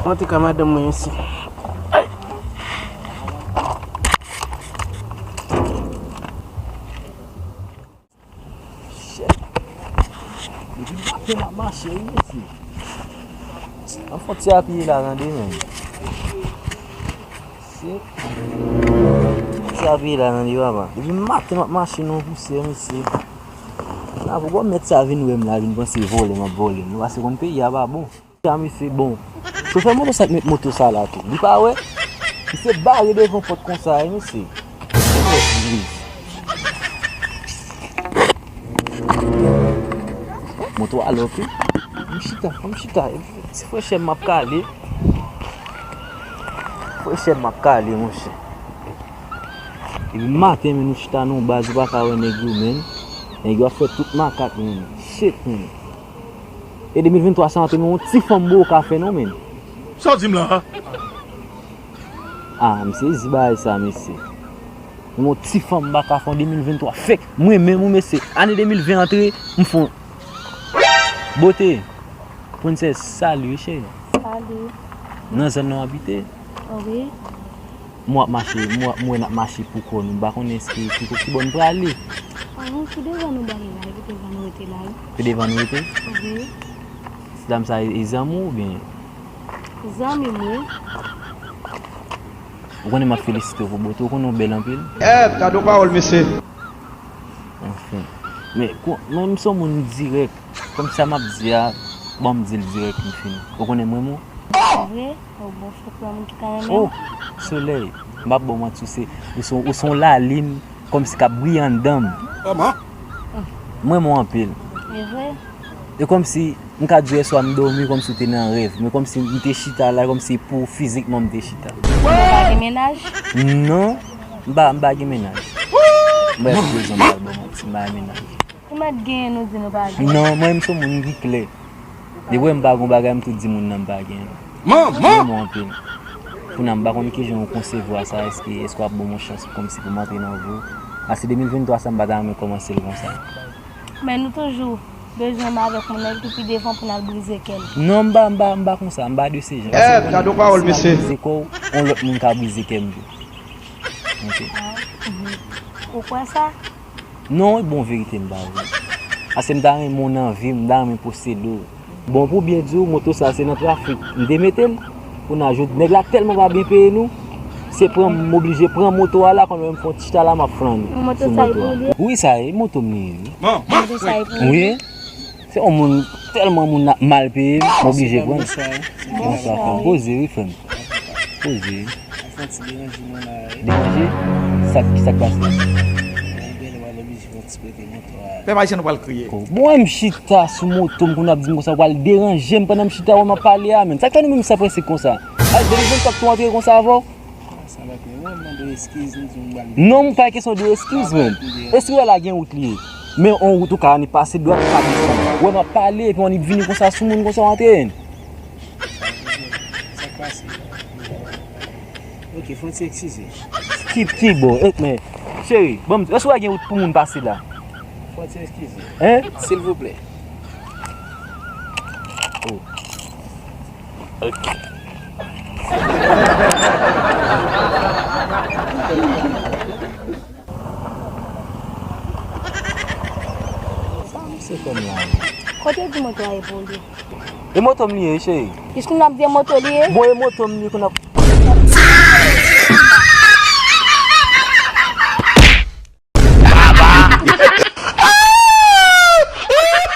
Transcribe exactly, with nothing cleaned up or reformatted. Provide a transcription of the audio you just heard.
Antouka, madanm mwen isi. Ay! Shit. Depi maten m ap mache, wi, mesye. An fon ti apiye la, tande, menm. Shit. Ti apiye la, tande, papa. Depi maten m ap mache nan pousyè, mesye. La, pou gwo mèt sa vin wè m la, vin panse vòlè m ap vòlè. Nou pase konn peyi a pa bon. Sa, mesye, bon. Chofè moto sa k met moto sa la tou. Li pa wè? Misye bare devan pòt konsa, wi, mesye. Moto a lòk, wi. M chita, m chita. Ti frechè m ap kale. Frechè m ap kale, monchè. Depi maten, men nou chita nan yon baz, ou pa ka wè nèg yo, men. Nèg yo ap fè tout makak, men. Shit, men. E de mil venntwa sa antre, men yon ti fanm bò ka fè non, men. Sa w di m la a? Ah, m sezi bagay sa, mesye. Men yon ti fanm baka fè yon de mil venntwa fèk. Mwen menm, wi, mesye, ane de mil ven antre, m fè yon bote. Princess, salut, cheri. Salut. Nan zòn nan w abite? Wi. M wè n ap mache, m wè, m wè n ap mache pou kò nou. M pa konnen èske ki, ki bò n prale. Ah, non, pi devan nou prale la, pi devan nou rete la, wi. Pi devan nou rete? Wi. Ti dam sa e, e zanmi w oubyen? Zanmi m, wi. Ou konnen m ap felisite w pou bote, ou konnen w bèl anpil. Eh, gade yon pawòl, mesye. Anfen. Men, ko-, men m se yon moun dirèk. Kòm sa m ap di a, ban m di l dirèk, m fini. Ou konnen m renmen w? Vre? Ou bon, fòk yon moun ki ka renmen w. Oh, solèy. M p ap ba w manti, ou se, ou se, ou se yon lalin kòmsi k ap briye anndan m. Kòman? M renmen w anpil. E vre? E kòmsi, m ka di w yèswa m dòmi kòmsi w te nan rèv. Men kòmsi m te chita la, kòmsi pou fizikman m te chita. Ou pa gen mennaj? Non, m pa, m pa gen mennaj. M pa bezwen m pa al ba w manti, m pa gen mennaj. Ou mèt genyen, nou di nou pa gen. Non, mwen, m se yon moun ki klè. Depi w wè m pa gen yon bagay, m tou di moun nan m pa gen. Manman! Mwen anpil. Kounye a, m pa konn kijan w konsevwa sa, èske, èske w ap ban m yon chans kòmsi pou m antre nan vi w? Paske de mil venntwa sa, m pa ta renmen kòmanse l konsa. Men nou toujou bezwen m avèk moun nan ki pi devan pou n al brize kè l. Non, m pa, m pa, m pa konsa, m pa de se jan. Eh, gade yon pawòl, mesye. Si m al brize kè w, yon lòt moun ka brize kè m tou. Ok. Ah, mhm. Ou kwè sa? Non, e bon verite m pa vle. Paske m ta renmen w nan vi m, m ta renmen posede w. Bon, pou byen di w, moto sa se nan trafik m te mete l. Kounye a, jodi, nèg la tèlman pa byen peye nou, se pran m oblije pran moto a la, kounye a m fè yon ti chita la, m ap flannen sou moto a. Moto sa e pou ou li ye? Wi, sa e moto m li ye, wi. Moto sa e pou ou li ye? Wi. Se yon moun, tèlman moun ap mal peye, m oblije pran l. Bonswa, frè m. Poze wi, frè m. Poze. Ou fè yon ti deranje mwen la, wi. Deranje? Sa, kisa k pase? Mwen byen, mwen oblije fè yon ti prete moto a. Pèp Ayisyen, nou pral kriye. Oh, bon, m chita sou moto m, kounye a w ap di m konsa, w pral deranje m pandan m chita, wè m ap pale a, menm. Sa k fè nou menm san prensip konsa? Ay, de mil venntwa tou antre konsa avè w? Sa pa t mwen, mwen mande w eskiz, m di w m pral. Non, m pa kesyon de eskiz, menm. Eskiz la gen wout li ye. Men on wout ou ka annik pase dwat, ou ka desann. Wè m ap pale, epi w annik vini konsa sou moun konsa w antre. Sa k pase? Ok, fò w ti eskize. Ki, ki bò? E, men, cheri, ban m di, èske w wè gen wout pou moun pase la? Fò w ti eskize. Hein? Silvouplè. Oh. Ok. Sa misye fè m la? Kote di moto a ye pou li? E moto m li ye, cheri. Jis kounye a m di e moto li ye? Bon, e moto m li ye, kounye a.